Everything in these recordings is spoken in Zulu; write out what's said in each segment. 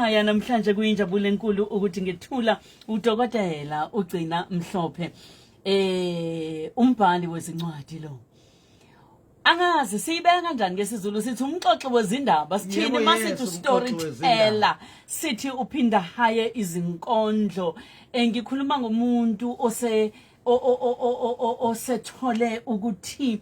Ekhaya namhlanje kuyinjabulo enkulu ukuthi ngithula udokotela uGcina Mhlophe, umbhali wezincwadi lo. Angazi siyibeka kanjani ngesiZulu, sithi umxoxi wezindaba, sithini? Yebo, masithi yes, umxoxi storyteller, sithi uphinda haye izinkondlo. Ngikhuluma ngomuntu ose osethole ukuthi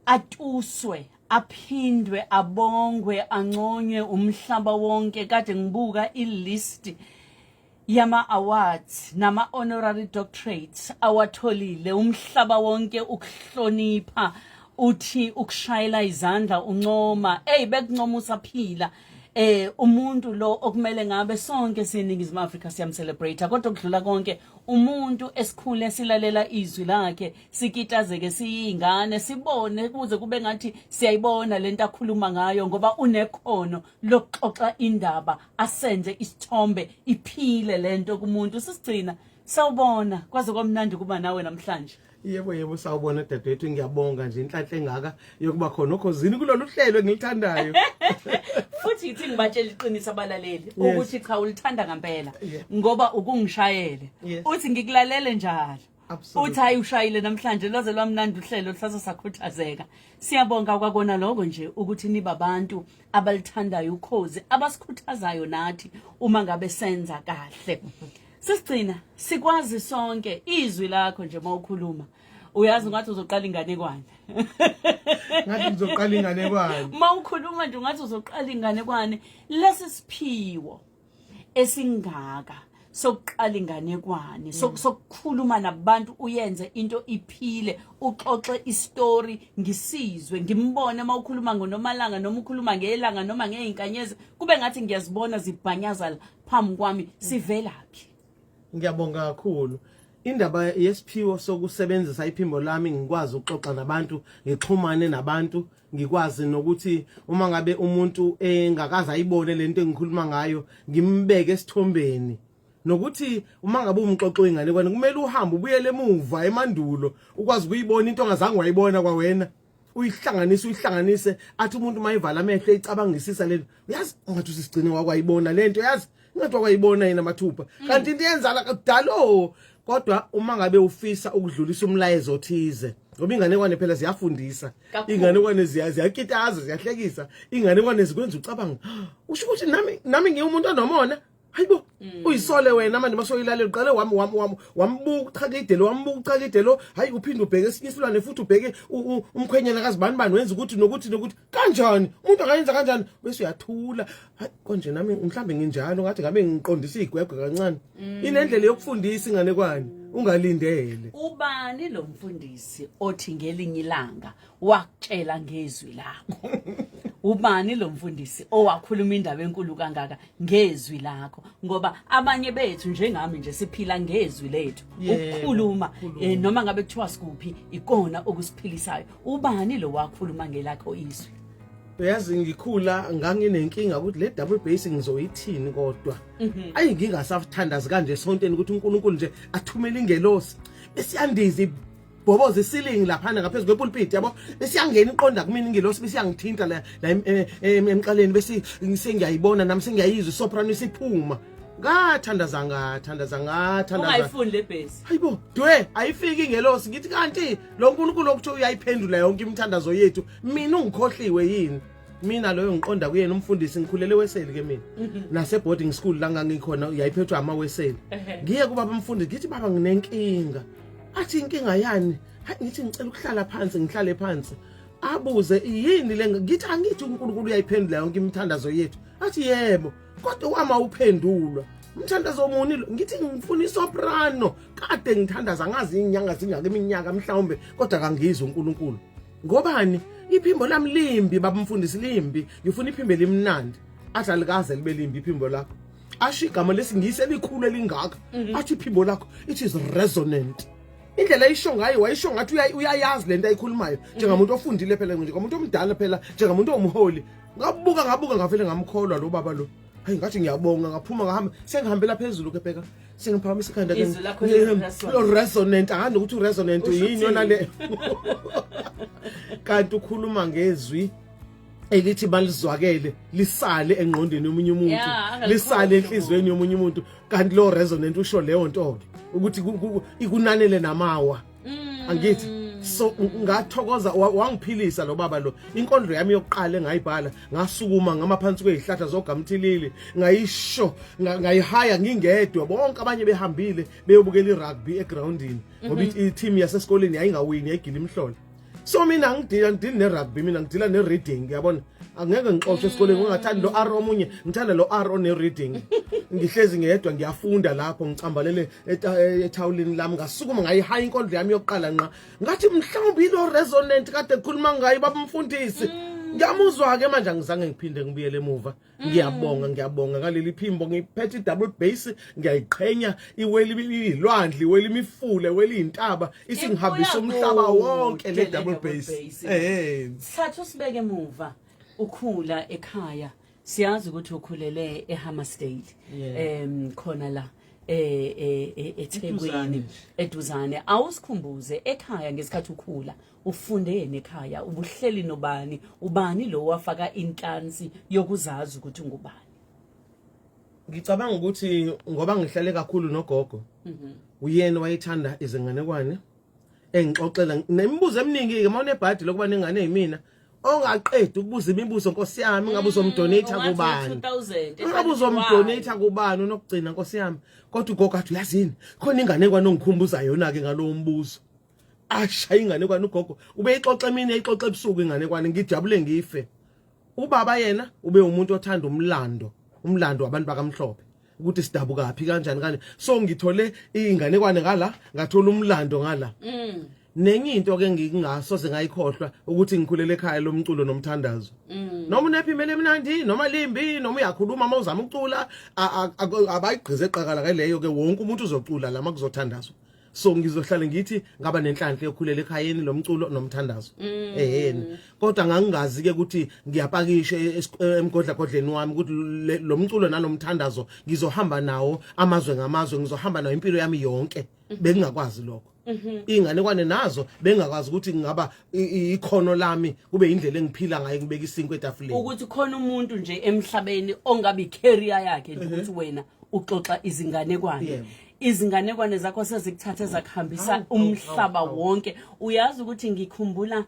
atuswe, aphindwe, abongwe, anconywe umhlaba wonke. Kade ngibuka ilist yama awards nama honorary doctorates awatholile, umhlaba wonke ukuhlonipha, uthi ukushayela izandla, uncoma, hey, bekuncoma usaphila. Umuntu lo okumele ngabe sonke siyiningizimu Afrika siyamcelebrate, kodwa ukudlula konke umuntu esikhule silalela izwi lakhe, sikitazeke siyingane, sibone kuze kube ngathi siyayibona lento akhuluma ngayo, ngoba unekhono lokuxoxa indaba, asenze isithombe iphile lento kumuntu. Sisigcina, sawubona, kwaze kwamnandi kuba nawe namhlanje. Yebo, sawubona dadewethu, ngiyabonga nje inhlanhla engaka yokuba khona okhozini kulolu hlelo engilithandayo. Futhi ithi ngibatshela iqiniso abalaleli ukuthi cha, ulithanda ngempela, ngoba ukungishayele uthi ngikulalele njalo. Uthi hayi, ushayile namhlanje, lwaze lwamnandi uhlelo, hlase sakhuthazeka. Siyabonga kwakona lokho nje ukuthi nibabantu abalithandayo ukhozi, abasikhuthazayo nathi uma ngabe senza kahle. Sisigcina, sikwazi sonke izwi lakho nje, mawukhuluma uyazi ngathi uzoqala inganekwane. Ngathi ngizoqala inganekwane. Mawukhuluma nje ungathi uzoqala inganekwane. Lesi siphiwo esingaka sokuqala inganekwane, sokukhuluma nabantu, uyenze into iphile, uxoxe istory ngisizwe, ngimbone uma ukhuluma ngoNomalanga noma ukhuluma ngelanga noma ngey'nkanyezi, kube ngathi ngiyazibona zibhanyaza phambi kwami, sivelaphi? Ngiyabonga kakhulu. Indaba yesiphiwo sokusebenzisa iphimbo lami, ngikwazi ukuxoxa nabantu, ngixhumane nabantu, ngikwazi nokuthi uma ngabe umuntu engakaze ayibone lento engikhuluma ngayo, ngimbeke esithombeni, nokuthi uma ngabe umxoxo wengane kumele uhambe ubuyele emuva emandulo, ukwazi ukuyibona into ongazange wayibona kwawena, uyihlanganise, uyihlanganise, athi umuntu mayivala amehlo eyicabangisisa lento, uyazi ngathi usisigcine wakwayibona lento, yazi ngathi wakwayibona yena mathupha, kanti into yenzala kudala. Kodwa uma ngabe ufisa ukudlulisa umlayezo othize, ngoba inganekwane phela ziyafundisa. Kakhulu. Inganekwane ziyakitaza, ziyahlekisa, inganekwane zikwenza ucabanga, usho ukuthi nami ngiwumuntu onomona, hayibo, uyisole wena manje masoyilalela, uqale wami wami wami wambuka uchakide lo, wambuka uchakide lo, hayi, uphinde ubheke esinye isilwane futhi, ubheke umkhwenyana kazibani bani wenza ukuthi nokuthi nokuthi, kanjani umuntu angayenza kanjani, bese uyathula, hayi, konje nami mhlambe nginjalo, ngathi ngabe ngiqondisa igwegwe kancane. Inendlela yokufundisa inganekwane ungalindele. Ubani lo mfundisi othi ngelinye ilanga wakutshela ngezwi lakho? Ubani lo mfundisi owakhuluma indaba enkulu kangaka ngezwi lakho? Ngoba abanye bethu njengami nje siphila ngezwi lethu, ukukhuluma, noma ngabe kuthiwa sikuphi, ikona okusiphilisayo. Ubani lo wakhuluma ngelakho izwi? Uyazi, ngikhula nganginenkinga ukuthi le double bass ngizoyithini, kodwa ayi, ngingasathandazi kanje esontweni ukuthi uNkulunkulu nje athumele ingelosi besiyandiza ibhoboza isilingi laphana ngaphezu kwepulpit, yabo, besiyangena iqonda kumina ingelosi, besiyangithinta la emqaleni, bese sengiyayibona nami, sengiyayizwa isoprano isiphuma. Ngathandaza, ngathandaza, ngathandaza. Ungayifuni le bass. Hayibo, dwe, ayifiki ingelosi. Ngithi kanti lo nkulunkulu okuthiwa uyayiphendula yonke imithandazo yethu, mina ungikhohliwe yini? Mina loyo ngiqonda kuyena umfundisi, ngikhulele weseli ke mina, nase boarding school la ngangikhona yayiphethwe amaweseli. Ngiye kubaba umfundisi, ngithi, "Baba, nginenkinga." Athi, "Inkinga yani?" Hayi, ngithi, "Ngicela ukuhlala phansi." Ngihlale phansi, abuze, "Yini le?" Ngithi, "Angithi uNkulunkulu uyayiphendula yonke imithandazo yethu?" Athi, "Yebo, kodwa wama uphendulwa umthandazo muni lo?" Ngithi, "Ngifuna isoprano, kade ngithandaza, angazi inyanga zingaka, iminyaka mhlawumbe, kodwa kangizwa uNkulunkulu. Ngobani? Iphimbo lami limbi, baba umfundisi, limbi. Ngifuna iphimbo elimnandi." Athi, "Alikaze libe limbi iphimbo lakho." Asho igama lesingisi elikhulu elingaka, athi, "Iphimbo lakho, it is resonant." Indlela ayisho ngayo, wayisho ngathi uyayazi lento ayikhulumayo, njengamuntu ofundile phela, njengamuntu omdala phela, njengamuntu owumholi. Ngabuka, ngabuka, ngavele ngamkholwa lo baba lo. Hayi, ngathi ngiyabonga, ngaphuma, ngahamba, sengihambela phezulu ke, bheka, sengiphakamisa ikhanda ke. Izwi lakho li-resonant. Lo resonant, angani ukuthi uresonant Usho yini yona ukuthini? le? Kanti ukhuluma ngezwi. Elithi balizwakele lisale engqondweni yomunye umuntu, lisale enhlizweni yomunye umuntu, kanti lo resonant usho leyo nto ke ukuthi ikunanele namawa. Angithi so ngathokoza, wangiphilisa lo baba lo. Inkondlo yami yokuqala engayibhala, ngasukuma ngama phansi kwezihlahla zogamthilili, ngayisho, ngayihaya ngingedwa, bonke abanye behambile beyobukela irugby egroundini, ngoba i-team yasesikoleni yayingawini, yayigila imihlola. So mina ngidila, ngidili ne-rugby, mina ngidila ne-reading, uyabona, angeke ngixoshwe esikoleni ngingathandi lo R omunye, ngithanda lo R one-reading. Ngihlezi ngedwa ngiyafunda lapho, ngicambalele ethawulini lami, ngasukuma ngayihaya inkondlo yami yokuqala nqa. Ngathi mhlawumbe ilo resonant kade kukhuluma ngayo baba umfundisi. Ngiyamuzwa-ke manje, angizange ngiphinde ngibuyele emuva. Ngiyabonga, ngiyabonga ngaleli phimbo. Ngiphethe i-double bass, ngiyayiqhenya, iwela ilwandle, iwela imifula, iwela iy'ntaba, isingihambisa umhlaba wonke le double bass. Thatha usibeke emuva, ukhula ekhaya, siyazi ukuthi ukhulele eHammersdale, khona la eThekwini, eduzane. Awusikhumbuze ekhaya ngesikhathi ukhula, ufundeni ekhaya, ubuhleli nobani, ubani lo wafaka inhlansi yokuzazi ukuthi ungubani? Ngicabanga ukuthi ngoba ngihlale kakhulu nogogo, uyena wayethanda izinganekwane, engixoxela nemibuzo eminingi-ke. Uma unebhadi lokuba nengane eyimina ongaqedi ukubuza imibuzo, nkosi yami, ngabe uzomdonate kubani, ngabe uzomdonate kubani unokugcina, nkosi yami. Kodwa ugogo athi, "Uyazini, khona inganekwane ongikhumbuza yona-ke ngalowo mbuzo." Ashaya inganekwane ugogo, ubeyixoxa emini, eyixoxa ebusuku inganekwane, ngijabule ngife. Ubaba yena ube umuntu othanda umlando, umlando wabantu bakamhlophe, ukuthi sidabukaphi, kanjani kanje. So ngithole inganekwane ngala, ngathola umlando ngala. Nenye into ke ngingasoze ngayikhohlwa ukuthi ngikhulele ekhaya lomculo nomthandazo. Noma unephimele emnandi noma limbi, noma uyakhuluma, uma uzama ukucula, abayigqize eqakala ke leyo ke, wonke umuntu uzocula la makuzothandazwa. So ngizohlale ngithi ngaba nenhlanhla yokukhulela ekhayeni lomculo nomthandazo. Eheni, kodwa ngangingazi ke ukuthi ngiyapakisha emgodlagodleni wami ukuthi lo mculo nalomthandazo ngizohamba nawo amazwe ngamazwe, ngizohamba nawo impilo yami yonke. Bengingakwazi lokho. Inganekwane nazo bengingakwazi ukuthi ngingaba ikhono lami, kube indlela engiphila ngayo, ngibeka isinkwa etafuleni. Ukuthi khona umuntu nje emhlabeni ongabe icareer yakhe nje ukuthi wena uxoxa izinganekwane. Izinganekwane zakho sezikuthathe zakuhambisa umhlaba wonke. Uyazi ukuthi ngikhumbula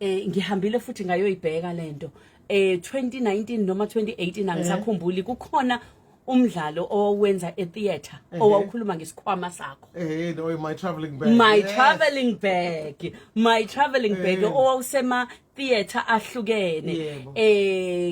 ngihambile futhi ngayoyibheka lento 2019 noma 2018, angisakhumbuli, kukhona umdlalo owenza etheater owawukhuluma ngesikhwama sakho. No, my traveling bag. My traveling bag, my traveling bag, owawusema theater ahlukene.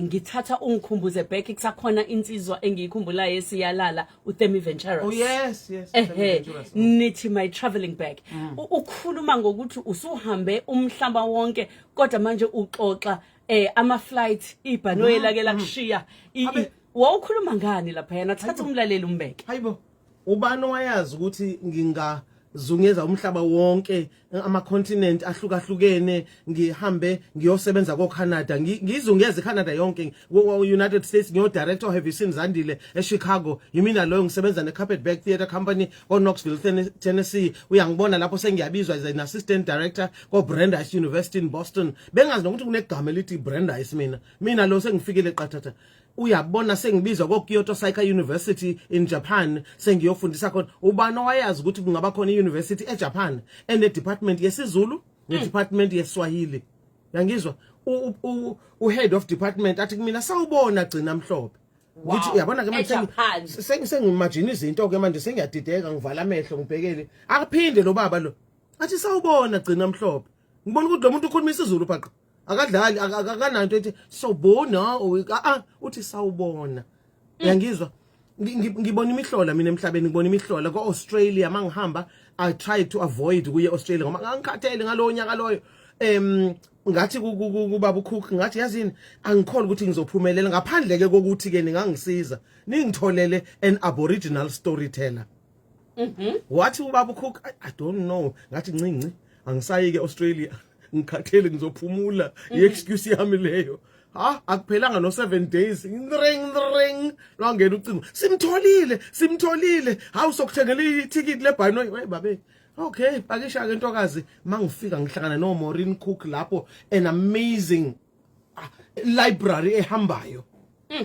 Ngithatha ungikhumbuze back, kusakhona insizwa engiyikhumbulayo esiyalala, uThemi Venturas. Oh yes. Ehe, nithi my traveling bag. Ukhuluma ngokuthi usuhambe umhlaba wonke, kodwa manje uxoxa ama flight, ibhanoyi lake lakushiya. Wawukhuluma ngani lapha yena? Thatha umlaleli umbeke. Hayibo, ubani owayazi ukuthi ngingazungeza umhlaba wonke, ama-continent ahlukahlukene, ngihambe ngiyosebenza ko-Canada, ngizungeze iCanada yonke, United States, ngiyo-director Have You Seen Zandile eChicago. Yimina loyo, ngisebenza ne-Carpetbag Theatre Company ko-Knoxville, Tennessee. Uyangibona lapho sengiyabizwa as an assistant director ko-Brandeis University in Boston. Bengazi nokuthi kunegama elithi Brandeis mina. Mina lo sengifikile qathatha. Uyabona, sengibizwa ko-Kyoto Seika University in Japan, sengiyofundisa khona. Ubani owayazi ukuthi kungaba khona i-university eJapan ene-department yesiZulu ne-department yeSwahili? Yangizwa, u-head of department athi kumina, "Sawubona Gcina Mhlophe." Ngithi, uyabona ke manje, eJapan. Sengimagine izinto ke manje, sengiyadideka, ngivala amehlo ngibhekele. Akuphinde lo baba lo athi, "Sawubona Gcina Mhlophe." Ngibona ukuthi lo muntu ukhuluma isiZulu phaqa, akadlali, akananto ethi sawubona, a uthi sawubona. Uyangizwa, ngibona imihlola mina emhlabeni, ngibona imihlola ko-Australia. Mangihamba, I tried to avoid kuye Australia ngoba ngangikhathele ngalowo nyaka loyo. Ngathi kubaba uCook, ngathi, "Yazini, angikholwa ukuthi ngizophumelela ngaphandle ke kokuthi ke ningangisiza ningitholele an aboriginal storyteller." Wathi ubaba uCook, I don't know." Ngathi, "Ncinci, angisayi ke Australia, ngikhathele, ngizophumula." I-excuse yami leyo. Ha, akuphelanga no 7 days, ring ring, lwangena ucingo, "Simtholile, simtholile. Hawu, sokuthengela ithikithi lebhanoyi." Hey babe, okay, pakisha ke ntokazi. Mangifika ngihlangana no Maureen Cook lapho, an amazing Library ehambayo,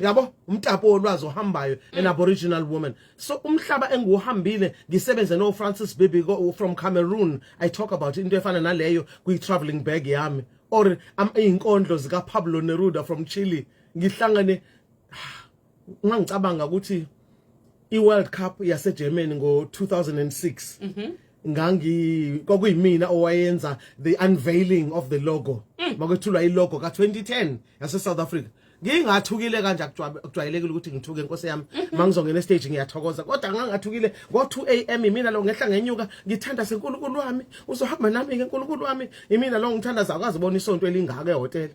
yabo, umtapo wolwazi ohambayo, an Aboriginal woman. So umhlaba engiwuhambile, ngisebenze no Francis Bebey from Cameroon. I talk about into efana naleyo kwi traveling bag yami, or izinkondlo zika Pablo Neruda from Chile. Ngihlangane, ngangicabanga ukuthi iWorld Cup yase Germany ngo 2006, ngangi kwakuyimina owayenza the unveiling of the logo, makwethulwa ilogo ka2010 yase South Africa. Ngingathukile kanje, akujwayelekile ukuthi ngithuke, inkosi yami. Mangizongena stage ngiyathokoza, kodwa ngangathukile ngo 2 am. Imina lo ngehla ngenyuka ngithanda seNkulunkulu wami, uzohamba nami ke nkulunkulu wami. Imina lo ngithandaza, akazi bona isonto elingaka ehotel.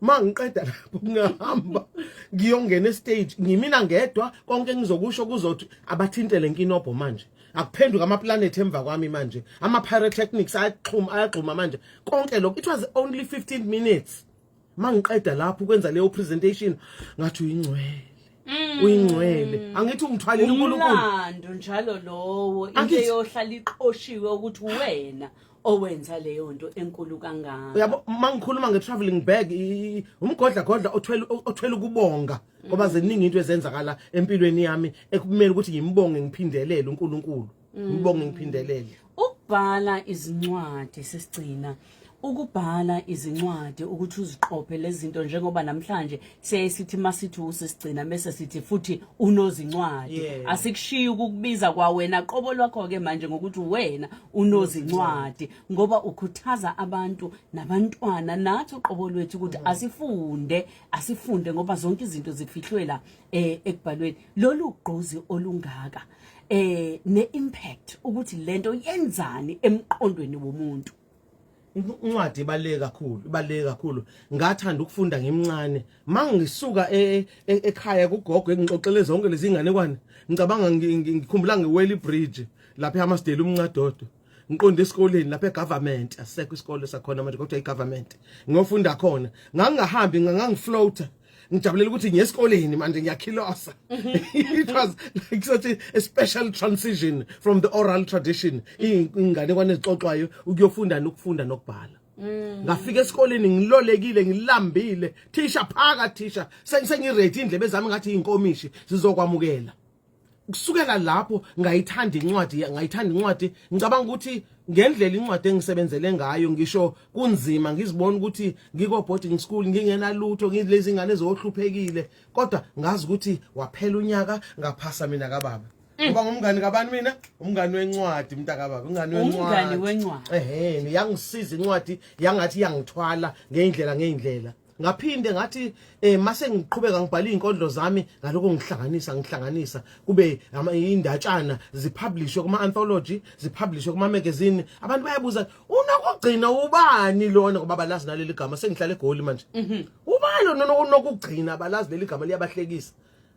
Mangiqeda lapho ngihamba ngiyongena estage, ngimina ngedwa. Konke engizokusho kuzothi abathinte le nkinobho manje, akuphenduka ama planet emva kwami manje, ama pyrotechnics ayaxhuma, ayagxuma manje, konke lokho. It was only 15 minutes. Mangiqeda lapho ukwenza leyo presentation, ngathi uyingcwele, uyingcwele. Angithi ungithwalile uNkulunkulu. Umlando njalo lowo, into eyohlala iqoshiwe ukuthi wena owenza leyo nto enkulu kangaka. Uyabo, mangikhuluma nge-travelling bag, umgodla godla othwele ukubonga, ngoba ziningi into ezenzakala empilweni yami ekumele ukuthi ngimbonge ngiphindelele uNkulunkulu, ngibonge ngiphindelele. Ukubhala izincwadi, sisigcina, ukubhala izincwadi ukuthi uziqophe lezi zinto, njengoba namhlanje siyaye sithi masithi usisigcina bese sithi futhi unozincwadi. Asikushiyi ukukubiza kwawena qobo lwakho ke manje ngokuthi wena unozincwadi, ngoba ukhuthaza abantu nabantwana nathi uqobo lwethu ukuthi asifunde, asifunde, ngoba zonke izinto zifihlwe la ekubhalweni. Lolu gqozi olungaka ne-impact ukuthi lento yenzani emqondweni womuntu? Incwadi ibaluleke kakhulu, ibaluleke kakhulu. Ngathanda ukufunda ngimncane. Mangisuka ekhaya kugogo engixoxele zonke lezi nganekwane, ngicabanga ngikhumbula ngiwela ibridge lapha eHammarsdale, umncadodo, ngiqonde esikoleni lapha egovernment. Asisekho isikole sakhona manje, kodwa igovernment, ngiyofunda khona. Ngangingahambi, ngangifloater, ngijabulela ukuthi ngiye esikoleni manje, ngiyakhilosa. It was like such a special transition from the oral tradition, inganekwane ezixoxwayo, ukuyofunda nokufunda nokubhala. Ngafika esikoleni ngilolekile, ngilambile. Thisha, phaka thisha, sengiready, indlebe zami ngathi inkomishi sizokwamukela. Kusukela lapho ngayithanda incwadi, ngayithanda incwadi. Ngicabanga ukuthi ngendlela incwadi engisebenzele ngayo, ngisho kunzima, ngizibona ukuthi ngiko boarding school, ngingenalutho, ngilezi ingane ezohluphekile, kodwa ngazi ukuthi waphela unyaka ngaphasa mina kababa, ngoba ngumngani kabani mina? Umngani wencwadi, mntakababa, umngani wencwadi. Umngani wencwadi. Ehhe, yangisiza incwadi, yangathi yangithwala ngeindlela ngeindlela. Ngaphinde ngathi mase ngiqhubeka ngibhala izinkondlo zami, ngaloko ngihlanganisa, ngihlanganisa kube indatshana, zipublishwe kuma anthology, zipublishwe kuma magazine. Abantu bayabuza, unokugcina ubani lona? Ngoba balazi naleli gama, sengihlala eGoli manje. Ubani lona unokugcina? Balazi leli gama, liyabahlekisa.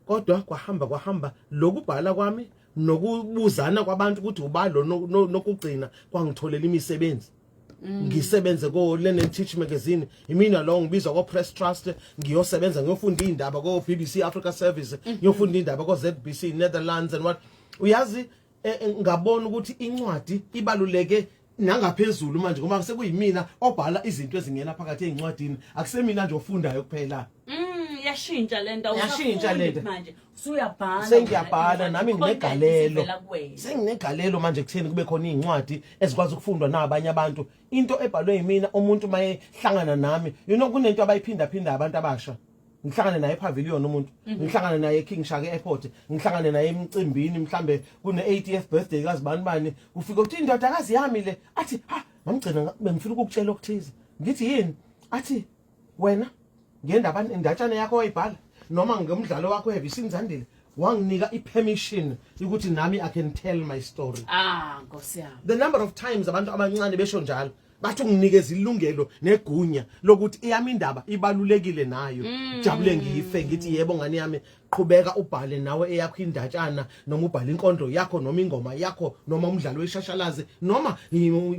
Kodwa kwahamba kwahamba lokubhala kwami nokubuzana kwabantu ukuthi ubani lo nokugcina, kwangitholela imisebenzi. Ngisebenze ko Learn and Teach magazine, imina lo ngibizwa ko Press Trust, ngiyosebenza, ngiyofunda indaba ko BBC Africa Service, ngiyofunda indaba ko ZBC Netherlands and what. Uyazi, ngabona ukuthi incwadi ibaluleke nangaphezulu manje, ngoba sekuyimina obhala izinto ezingena phakathi ezincwadini, akusemina nje ofundayo kuphela. Yashintsha lento. Yashintsha lento. Manje usuyabhala. Sengiyabhala nami, Content nginegalelo. isivela kuwena. Senginegalelo manje kutheni kube khona iy'ncwadi ezikwazi ukufundwa nabanye abantu, into ebhalwe yimina. Umuntu mayehlangana nami, kunento abayiphindaphinda abantu abasha, ngihlangane naye epavilion umuntu, ngihlangane naye eKing Shaka Airport, ngihlangane naye emcimbini, mhlambe kune 80th birthday kazibani bani, kufika uthi indodakazi yami le, athi, "Ha, mamgcina, bengifuna ukukutshela okuthize." Ngithi, "Yini?" Athi, "Wena ngendaba, indatshana yakho wayibhala noma ngomdlalo wakho, have you seen Zandile, wanginika ipermission ukuthi nami I can tell my story." Ah, Nkosi yami. The number of times abantu abancane besho njalo, bathi unginikeza ilungelo negunya lokuthi eyami indaba ibalulekile nayo. Jabule ngife, ngithi, "Yebo ngane yami, qhubeka ubhale nawe eyakho indatshana, noma ubhale inkondlo yakho, noma ingoma yakho, noma umdlalo weshashalazi, noma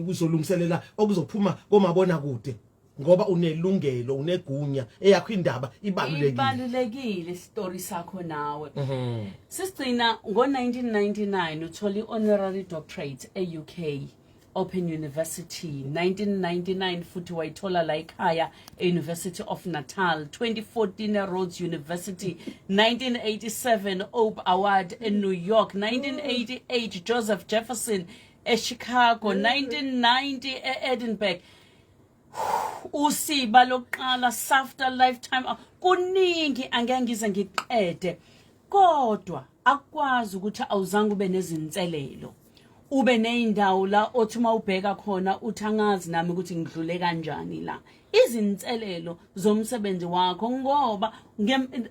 uzolungiselela okuzophuma komabona kude, ngoba unelungelo, unegunya, eyakho indaba ibalulekile." Ibalulekile isitori sakho nawe. Sisigcina, ngo-1999 uthola i-honorary doctorate e-UK. Open University. 1999 futhi wayithola la ekhaya e-University of Natal. 2014 e-Rhodes University. 1987 Ope Award eNew York. 1988 Joseph Jefferson eChicago. 1990 e-Edinburgh. Usiba lokuqala SAFTA Lifetime, kuningi angeke ngize ngiqede, kodwa akukwazi ukuthi awuzange ube nezinselelo, ube neyindawo la othi uma ubheka khona uthi angazi nami ukuthi ngidlule kanjani la. Izinselelo zomsebenzi wakho, ngoba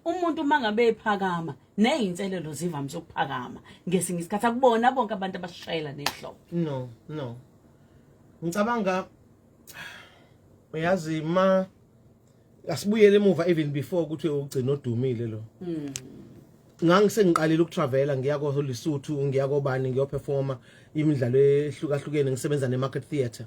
umuntu uma ngabe ephakama neyinselelo zivamise ukuphakama ngesinye isikhathi, akubona bonke abantu abasishayela nehlobo. No, ngicabanga, uyazi, ma asibuyele emuva, even before ukuthi ugcina odumile lo, ngangisengiqalile ukutravela, ngiya ko Lesotho, ngiya kobani, ngiyoperforma imidlalo ehlukahlukene, ngisebenza neMarket Theatre.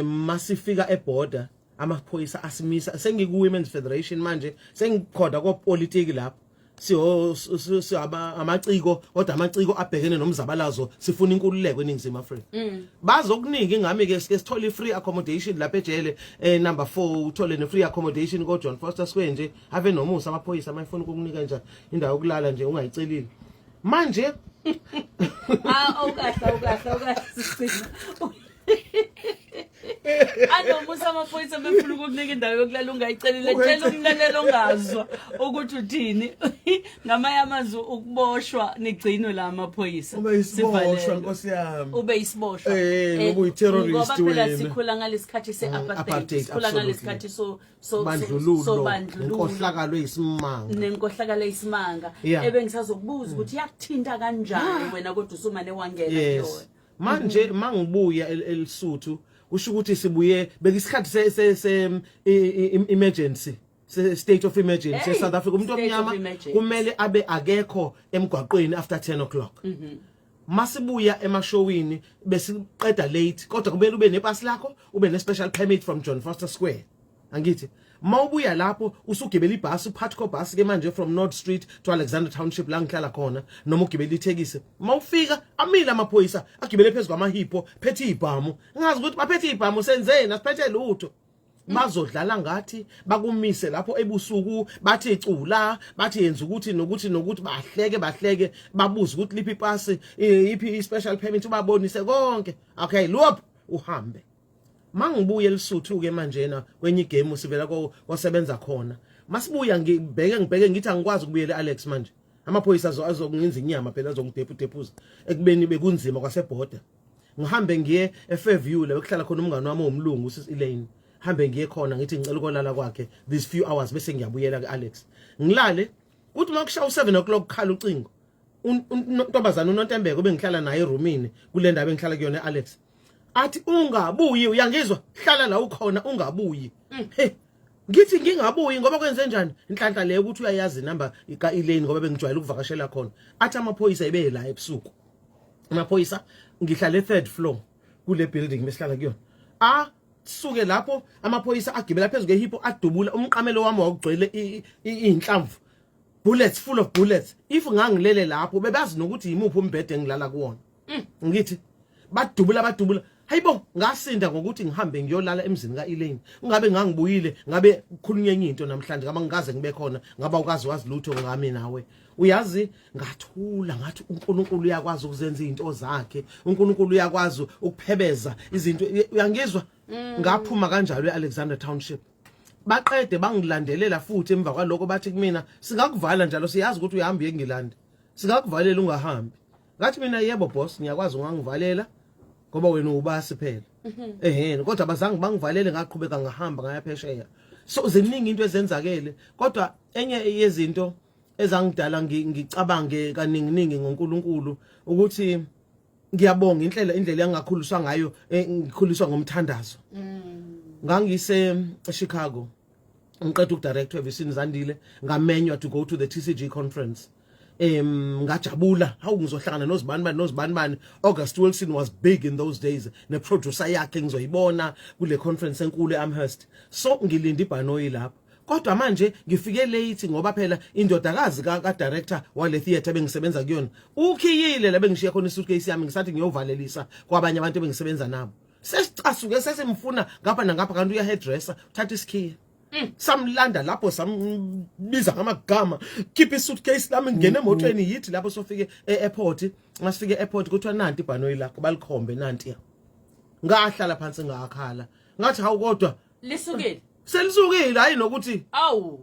Masifika eborder, amaphoyisa asimisa. Sengiku Women's Federation manje, sengikhoda kopolitiki lapho, siyo siyaba amaciko, kodwa amaciko abhekene nomzabalazo, sifuna inkululeko eNingizimu Afrika. Bazokunika ingami ke, sike sithole free accommodation lapha ejele number 4, uthole ne free accommodation ko John Foster Square nje. Ave nomusa amaphoyisa mayifuna ukukunika nje indawo yokulala nje ungayicelile manje. Ah, awukahle, awukahle, awukahle, sigcina. Anomusa amaphoyisa befuna ukukunika indawo yokulala ungayicelile. Tshela umlalelo ongazwa ukuthi uthini ngamanye amazwi, ukuboshwa nigcinwe la amaphoyisa. Ube isiboshwa. Sivalelwe. Nkosi yami. Ube isiboshwa. Ngoba uyi-terrorist Ngoba phela wena. sikhula ngalesikhathi se-apartheid. Apartheid, Sikhula absolutely. ngalesikhathi so bandlululo. Sobandlululo. Nenkohlakalo eyisimanga. Nenkohlakalo eyisimanga. Ebengisazokubuza ukuthi yakuthinta kanjani wena, kodwa usumane wangena kuyona. Manje mangibuya eLesotho, kusho ukuthi sibuye bekisikhathi se emergency, state of emergency Hey, eSouth Africa. Umuntu state of omnyama emergency. kumele abe akekho emgwaqweni after 10 o'clock. Masibuya emashowini besiqeda late, kodwa kumele ube nepasi lakho, ube ne special permit from John Foster Square, angithi? Mawubuya lapho usugibela ibhasi, uPutco bus ke manje, from North Street to Alexander Township la ngihlala khona, noma ugibela ithekisi. Mawufika amile amaphoyisa, agibele phezulu kwamahipho, phethe ibhamu. Ngazi ukuthi baphethe ibhamu, senzeni? Asiphethe lutho. Bazodlala ngathi, bakumise lapho ebusuku, bathi cula, bathi yenza ukuthi nokuthi nokuthi, bahleke bahleke, babuze ukuthi liphi ipasi, iphi i-special permit, ubabonise konke, okay, lop uhambe. Mangibuye eLesotho ke manjena kwenye igame sivela kwasebenza khona, masibuya ngibheke ngibheke, ngithi angikwazi ukubuyela eAlex manje, amaphoyisa azokungenza inyama phela, azongidephu ekubeni bekunzima kwasebhoda. Ngihambe ngiye eFairview la bekuhlala khona umngane wami owumlungu, uSis Elaine. Hambe ngiye khona, ngithi ngicela ukolala kwakhe these few hours, bese ngiyabuyela kuAlex. Ngilale, kuthi makushaya u7 o'clock kukhala ucingo. Untombazana uNontembeko bengihlala naye erumini kule ndawo engihlala kuyona eAlex, athi ungabuyi, uyangizwa? Hlala la ukhona, ungabuyi. He, ngithi ngingabuyi ngoba kwenze njani? Inhlanhla leyo ukuthi uyayazi inamba ka-Elaine, ngoba bengijwayele ukuvakashela khona. Athi amaphoyisa ebe la ebusuku. Amaphoyisa, ngihlala e-third floor kule building besihlala kuyona, a suke lapho amaphoyisa agibela phezu kwehipho, adubula umqamelo wami, wawugcwele iy'nhlamvu, bullets, full of bullets. If ngangilele lapho bebazi nokuthi yimuphi umbhede engilala kuwona. Ngithi badubula, badubula, hayibo! Ngasinda ngokuthi ngihambe ngiyolala emzini ka-Elaine. Ngabe ngangibuyile, ngabe kukhulunywa enye into namhlanje, ngaba ngikaze ngibe khona, ngaba ukazi wazi lutho ngami nawe. Uyazi, ngathula, ngathi uNkulunkulu uyakwazi ukuzenza izinto zakhe, uNkulunkulu uyakwazi ukuphebeza izinto, uyangizwa? Ngaphuma kanjalo eAlexander Township. Baqede bangilandelela futhi emva kwaloko, bathi kumina singakuvala njalo, siyazi ukuthi uyahamba uye eNgilandi, singakuvalela ungahambi. Ngathi mina yebo boss, ngiyakwazi, ungangivalela ngoba wena ubasi phela. Ehhe, kodwa abazange bangivalele, ngaqhubeka ngahamba ngaya phesheya. So ziningi into ezenzakele, kodwa enye yezinto ezangidala ngicabange kaningi ngoNkulunkulu ukuthi ngiyabonga indlela engakhuliswa ngayo, ngikhuliswa ngomthandazo. Ngangise eChicago, ngiqeda ukudirector evisini Zandile, ngamenywa to go to the TCG conference. Ngajabula, hawu, ngizohlangana nozibani bani nozibani bani. August Wilson was big in those days, ne producer yakhe ngizoyibona kule conference enkulu eAmherst. So ngilinda ibhanoyi lapho, Kodwa manje ngifike late ngoba phela indodakazi ka director wale theatre bengisebenza kuyona ukhiyile la bengishiya khona isuitcase yami, ngisathi ngiyovalelisa kwabanye abantu ebengisebenza nabo. Sesicasuke sesimfuna ngapha nangapha, kanti uya hairdresser uthatha isikhiye. Samlanda lapho, sambiza ngamagama, khipha isuitcase lami, ngene emotweni, yithi lapho sofike e-airport. Masifike e-airport kuthiwa nanti ibhanoyi lakho, balikhombe, nanti ya. Ngahlala phansi ngakhala, ngathi hawu kodwa. Lisukile. Selisukile, hayi nokuthi Awu.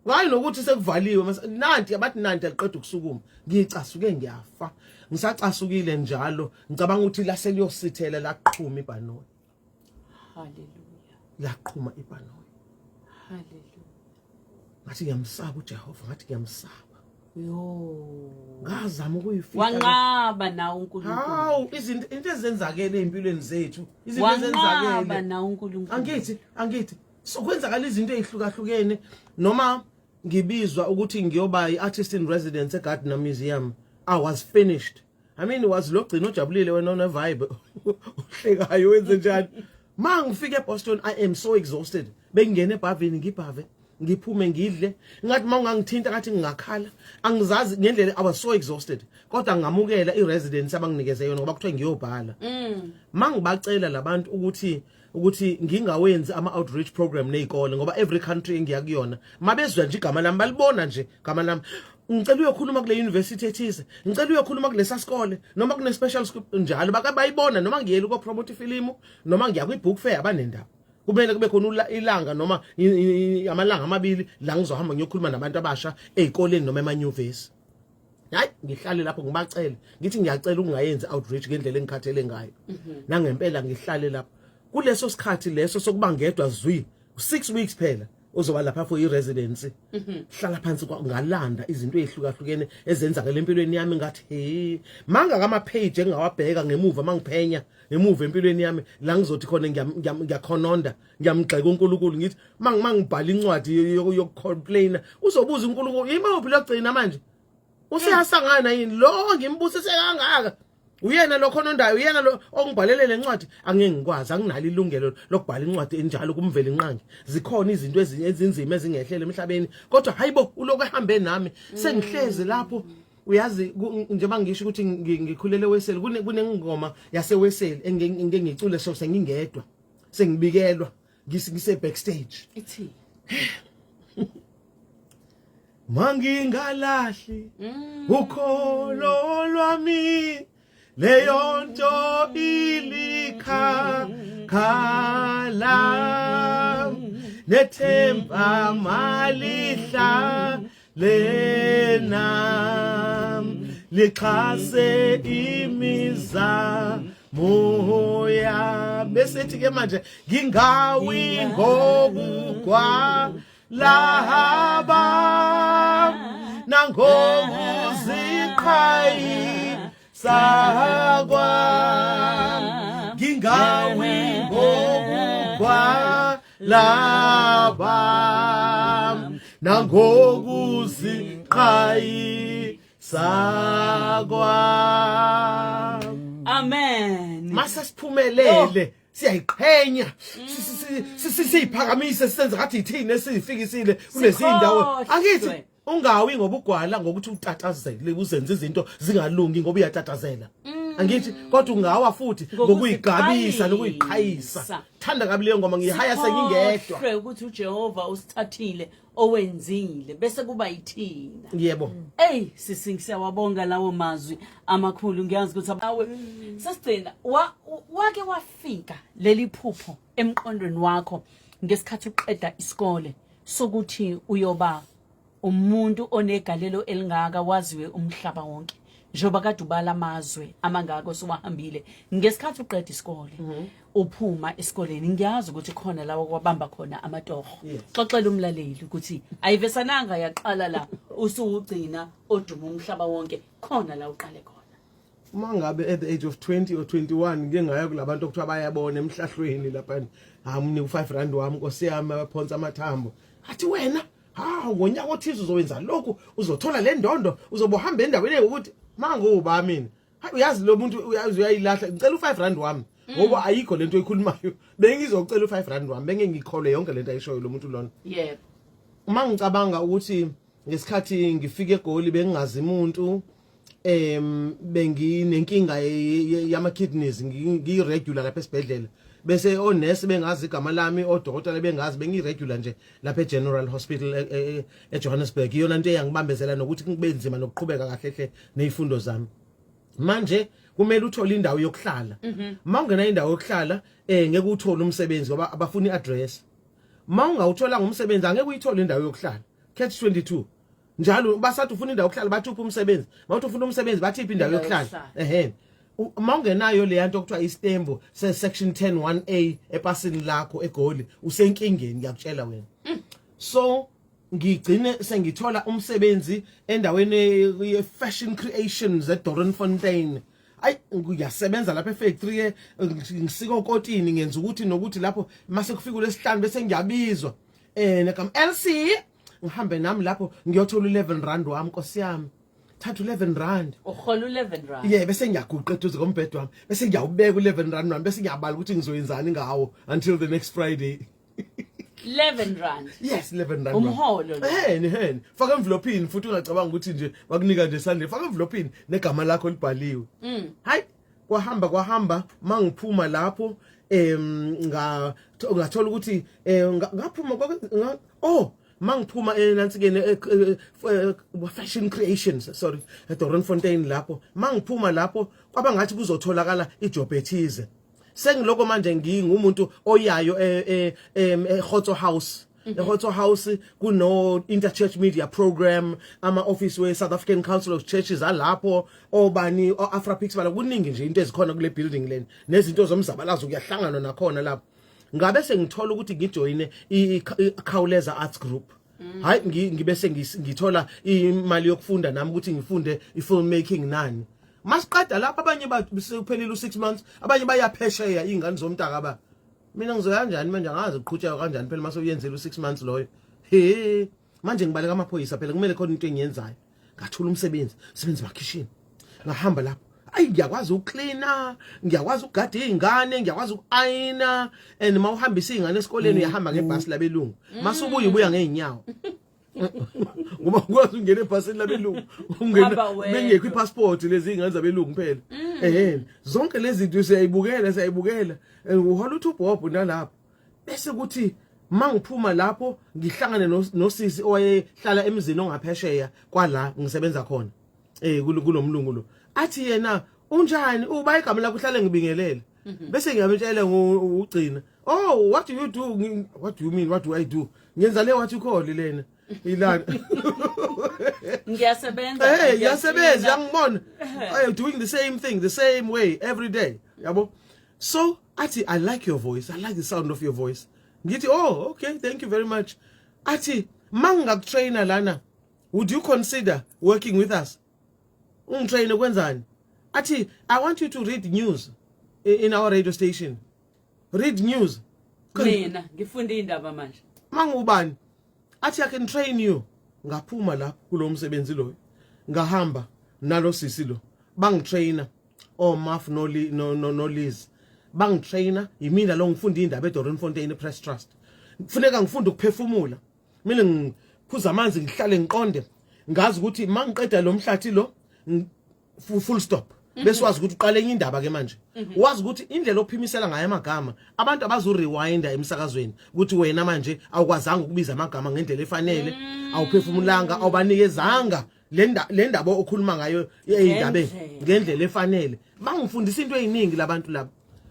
Hayi nokuthi sekuvaliwe, nanti abathi nanti aliqeda ukusukuma. Ngicasuke ngiyafa, ngisacasukile njalo, ngicabanga ukuthi la seliyosithela, laqhuma ibhanoyi. Hallelujah. Laqhuma ibhanoyi. Hallelujah. Ngathi ngiyamsaba uJehova, ngathi ngiyamsaba. Yo. Ngazama ukuyifihla. Wanqaba nawe uNkulunkulu. Hawu, izinto into ezenzakele ezimpilweni zethu, izinto Wanqaba ezenzakele. nawe uNkulunkulu. Angithi so kwenzakala izinto ezihlukahlukene, noma ngibizwa ukuthi ngiyoba i-artist in residence eGardner Museum, I was finished. I mean, was lo gcina ojabulile wena one vibe uhlekayo, wenze njani? Ma ngifike eBoston, I am so exhausted. Bengingena ebhavini, ngibhave, ngiphume, ngidle, ngathi mawungangithinta ngathi ngingakhala, angizazi ngendlela. I was so exhausted, kodwa ngamukela i-residence abanginikeze yona ngoba kuthiwa ngiyobhala. Mangibacela labantu ukuthi ngingawenzi ama outreach program nezikole, ngoba every country engiya kuyona mabezwa nje igama lami, balibona nje igama lami, ngicela uyokhuluma kule university ethize, ngicela uyokhuluma kulesa sikole noma kune special school njalo, bake bayibona noma ngiyela uko promote ifilimu noma ngiya kwi book fair, abanendaba. Kumele kube khona ilanga noma amalanga amabili la ngizohamba ngiyokhuluma nabantu abasha ezikoleni noma emanyuvesi. Hayi, ngihlale lapho ngibacele, ngithi ngiyacela ukungayenzi outreach ngendlela engikhathele ngayo. Nangempela ngihlale lapho kuleso sikhathi leso sokuba ngedwa zwi, 6 weeks phela uzoba lapha for i-residency. Hlala phansi, ngalanda izinto ezihlukahlukene ezenzakala empilweni yami, ngathi he, mangaka ama page engawabheka ngemuva mangiphenya ngemuva empilweni yami la ngizothi khona ngiyakhononda, ngiyamgxeka uNkulunkulu, ngithi mangibhala incwadi yokucomplaina, uzobuza uNkulunkulu imuphi logcina manje, useyasangana yini lo ngimbusise kangaka? Uyena lo khonondayo, uyena lo ongibhalele lencwadi. Angeke ngikwazi, anginalo ilungelo lokubhala incwadi enjalo kumveli nqangi. Zikhona izinto ezinye ezinzima ezingehlela emhlabeni, kodwa hayibo, uloko ehambe nami. Sengihlezi lapho, uyazi, njengoba ngisho ukuthi ngikhulele Weseli, kunengoma yaseWeseli engike ngicule, so sengingedwa, sengibikelwa, ngise backstage. Ithi? Mangingalahli ukholo lwami, leyo nto ilikha khala, nethemba malihla lena lixhase imizamo yami. Bese ke manje ngingawi ngokugwa lahaba nangokuziqhayisa kwami, ngingawi ngokugwa laba nangokuziqhayisa kwami. Amen. Mase siphumelele siyayiqhenya, siyiphakamise, sisenze ngathi yithina esiyifikisile kulezi ndawo. Sikhohlwe. Angithi ungawi ngobugwala ngokuthi utatazele, uzenze izinto zingalungi ngoba uyatatazela, angithi? Kodwa ungawa futhi ngokuyigabisa nokuyiqhayisa. Thanda kabi leyo ngoma, ngiyihaya sengingedwa. Sikhohlwe ukuthi uJehova usithathile, owenzile, bese kuba yithina. Yebo. Ey sisi, siyawabonga lawo mazwi amakhulu. Ngiyazi ukuthi abawe sesigcina wake wafika leli phupho emqondweni wakho ngesikhathi uqeda isikole sokuthi uyoba umuntu onegalelo elingaka, waziwe umhlaba wonke, njengoba kade ubala amazwe amangako siwahambile ngesikhathi uqeda isikole, uphuma esikoleni? Ngiyazi ukuthi khona lawo kwabamba khona amatoho. Xoxela umlaleli ukuthi ayivesananga yaqala la usuwugcina oduma umhlaba wonke, khona la uqale khona. Uma ngabe at the age of 20 or 21 ngike ngaya kulabantu okuthiwa bayabona emhlahlweni lapha, hayi, u5 rand wami, nkosi yami, abaphonsa amathambo, athi wena hawu, ngonyaka othize uzowenza lokhu, uzothola le ndondo, uzobe uhamba endaweni ukuthi manguba mina. Hayi, uyazi lo muntu uyazi uyayilahla. Ngicela u5 rand wami ngoba ayikho lento oyikhulumayo. Bengizocela u5 rand wami, bengeke ngikholwe yonke lento ayishoyo lo muntu lona. Yebo. Mangicabanga ukuthi ngesikhathi ngifika eGoli bengingazi umuntu, benginenkinga yama kidneys, ngiyi regular lapha esibhedlela, bese onesi bengazi igama lami, odokotela bengazi, bengiyi regular nje lapha eGeneral Hospital eJohannesburg. Iyona into eyangibambezela nokuthi kube nzima nokuqhubeka kahle hle nezifundo zami. Manje kumele uthole indawo yokuhlala. Mawungena indawo yokuhlala, ngeke uthole umsebenzi ngoba abafuna iaddress. Mawungawuthola umsebenzi, angeke uyithole indawo yokuhlala. Catch 22 njalo. Basathi ufuna indawo yokuhlala, bathi uphi umsebenzi. Mawuthi ufuna umsebenzi, bathi iphi indawo Indawo yokuhlala. yokuhlala. Ehe, mawungenayo le yanto okuthiwa istembu se section 10 1A epasini lakho eGoli, usenkingeni, ngiyakutshela wena. So ngigcine sengithola umsebenzi endaweni ye fashion creations eDoornfontein. Ayi, ngiyasebenza lapha efactory, ngisika okotini, ngenza ukuthi nokuthi lapho. Mase kufika ulesihlanu bese ngiyabizwa negama LC, ngihambe nami lapho ngiyothola 11 rand wami. Nkosi yami, thatha 11 rand. Uhola u11 rand? Yeah, bese ngiyaguqa eduze kombhedo wami, bese ngiyawubeka u11 rand wami, bese ngiyabala ukuthi ngizoyenzani ngawo until the next Friday. 11 rand? Yes, 11 rand. Umholo lo. Eheni, heni, faka envelopini futhi. Ungacabanga ukuthi nje bakunika nje esandleni. Faka envelopini negama lakho libhaliwe. Hayi, kwahamba kwahamba. Mangiphuma lapho, ngathola ukuthi ngaphuma oh, mangiphuma enansikeni fashion creations, sorry, eDoornfontein lapho, mangiphuma lapho kwaba ngathi kuzotholakala ijob ethize. Sengiloko manje ngingumuntu oyayo eHotso House. eHotso House kuno Interchurch Media Program, ama office we South African Council of Churches alapho, obani o Afrapix bala, kuningi nje into ezikhona kule building leni, nezinto zomzabalazo kuyahlangana nakhona lapho. Ngabe sengithola ukuthi ngijoyine i-Khawuleza Arts Group. Hayi, ngibe sengithola imali yokufunda nami ukuthi ngifunde i-filmmaking nani. Masiqeda lapha, abanye sekuphelile u6 months, abanye bayaphesheya, izingane zomntaka ba. Mina ngizoya kanjani manje? Angazi uqhutsheka kanjani phela mase uyenzile u6 months loyo. He, manje ngibaleka amaphoyisa phela, kumele khona into engiyenzayo. Ngathola umsebenzi, sebenzi makhishini. Ngahamba lapho, ayi, ngiyakwazi ukucleana, ngiyakwazi ukugada izingane, ngiyakwazi ukuayina. And mawuhambisa izingane esikoleni, uyahamba ngebhasi labelungu, masubuya ubuya ngeenyawo ngoba ukwazi ungena ebhasini labelungu, ungena Hamba wedwa. bengekho ipassport lezi ingane zabelungu phela. Zonke lezi zinto siyayibukela, siyayibukela. Uhola uthi uBob nalapho. Bese kuthi mangiphuma lapho ngihlangane nosisi owayehlala emzini ongaphesheya kwala ngisebenza khona, kulomlungu lo. Athi yena, "Unjani? Uba igama lakho?" Uhlale ngibingelele, bese ngiyamtshela ugcina. "Oh, what do you do?" "What do you mean, what do I do? Ngenza le, what you call lena ilana." Ngiyasebenza. Hey, ngiyasebenza, yangibona. I am doing the same thing the same way every day, yabo. So athi, "I like your voice. I like the sound of your voice." Ngithi, "Oh, okay, thank you very much." Athi, "Mangingakutraina lana, would you consider working with us?" Ungitrain kwenzani? Athi, "I want you to read news in our radio station." Read news? Mina ngifunda indaba manje? Mangubani? Athi, "I can train you." Ngaphuma lapho kulo msebenzi loyo, ngahamba nalo sisi lo, bangitraina oMaf no no no, no Liz, bangitraina. Yimina lo ngifunda indaba eDoornfontein Press Trust. Kufuneka ngifunde ukuphefumula mina, ngiphuza amanzi, ngihlale ngiqonde, ngazi ukuthi mangiqeda lo mhlathi lo, full stop, bese wazi ukuthi uqale enye indaba ke manje. Wazi ukuthi indlela ophimisela ngayo amagama, abantu abazo-rewinda emsakazweni ukuthi wena manje awukwazanga ukubiza amagama ngendlela efanele, awuphefumulanga, awubanikezanga le ndaba okhuluma ngayo eyindabeni Ngendlela. ngendlela efanele. Bangifundisa into eziningi labantu laba.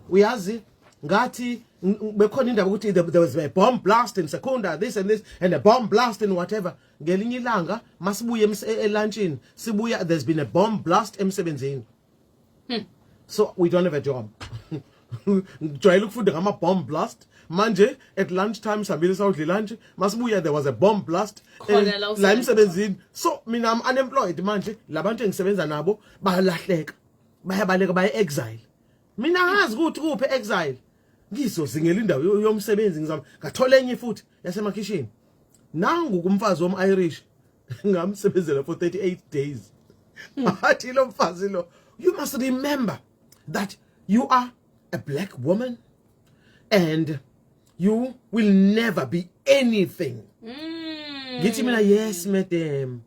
Uyazi, ngathi bekhona indaba ukuthi there was a bomb blast in Secunda, this and this and a bomb blast in whatever. Ngelinye ilanga masibuye elunchini, sibuya, there's been a bomb blast emsebenzini, so we don't have a job. Ngijwayele ukufunda ngama bomb blast. Manje at lunch time sihambile sawudla lunch, masibuya there was a bomb blast Khona la la usebenza. emsebenzini. So mina I'm unemployed manje. Labantu engisebenza nabo balahleka, bayabaleka, baya exile. Mina ngazi ukuthi kuphi exile. Ngizozingela indawo yomsebenzi, ngizama, ngathola enye futhi yasemakhishini. Nangu kumfazi wom-Irish, ngamsebenzela for 38 days. Athi lo mfazi lo, "You must remember that you are a black woman and you will never be anything." Ngithi mina yes madam.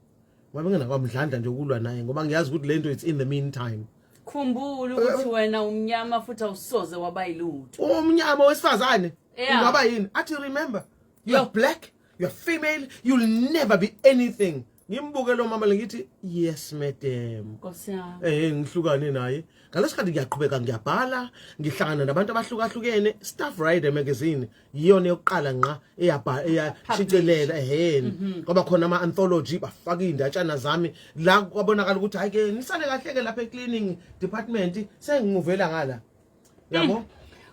Ngoba ngingakwamdlandla nje ukulwa naye ngoba ngiyazi ukuthi lento it's in the meantime. Khumbula ukuthi wena umnyama futhi awusoze waba yilutho. Umnyama wesifazane Yeah. ungaba yini? Athi remember you Yo. are black, you are female, you'll never be anything. Ngimbuke lo mama le ngithi yes madam. Nkosi yami. Eh ngihlukane naye. Ngalesikhathi ngiyaqhubeka ngiyabhala, ngihlangana nabantu abahlukahlukene, Staff Rider magazine iyona yokuqala ngqa eyabha eyashicilela eheni. Kwaba khona ama anthology bafaka indatshana zami la kwabonakala ukuthi hayi ke nisale kahle ke lapha e cleaning department sengimuvela ngala. Yabo?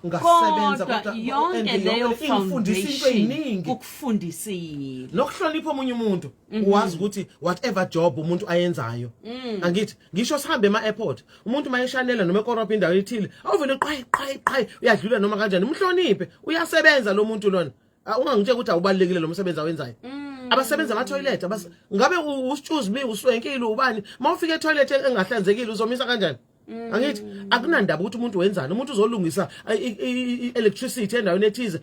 Ngasebenza Kodwa yonke and leyo ingifundisa into foundation eziningi. ukufundisile. Nokuhlonipha omunye umuntu uwazi ukuthi whatever job umuntu ayenzayo angithi ngisho sihambe ema airport umuntu mayeshanela noma ekorobha indawo ethile awuvele qhayi qhayi qhayi uyadlula noma kanjani umhloniphe uyasebenza lo muntu lona. Ah, ungangitshela ukuthi awubalekile lo msebenzi awenzayo. Abasebenza ama toilet ngabe uschoose me uswenkile ubani mawufika e toilet engahlanzekile uzomisa kanjani? Angithi akunandaba ukuthi umuntu wenzani, umuntu uzolungisa i-electricity endaweni ethize,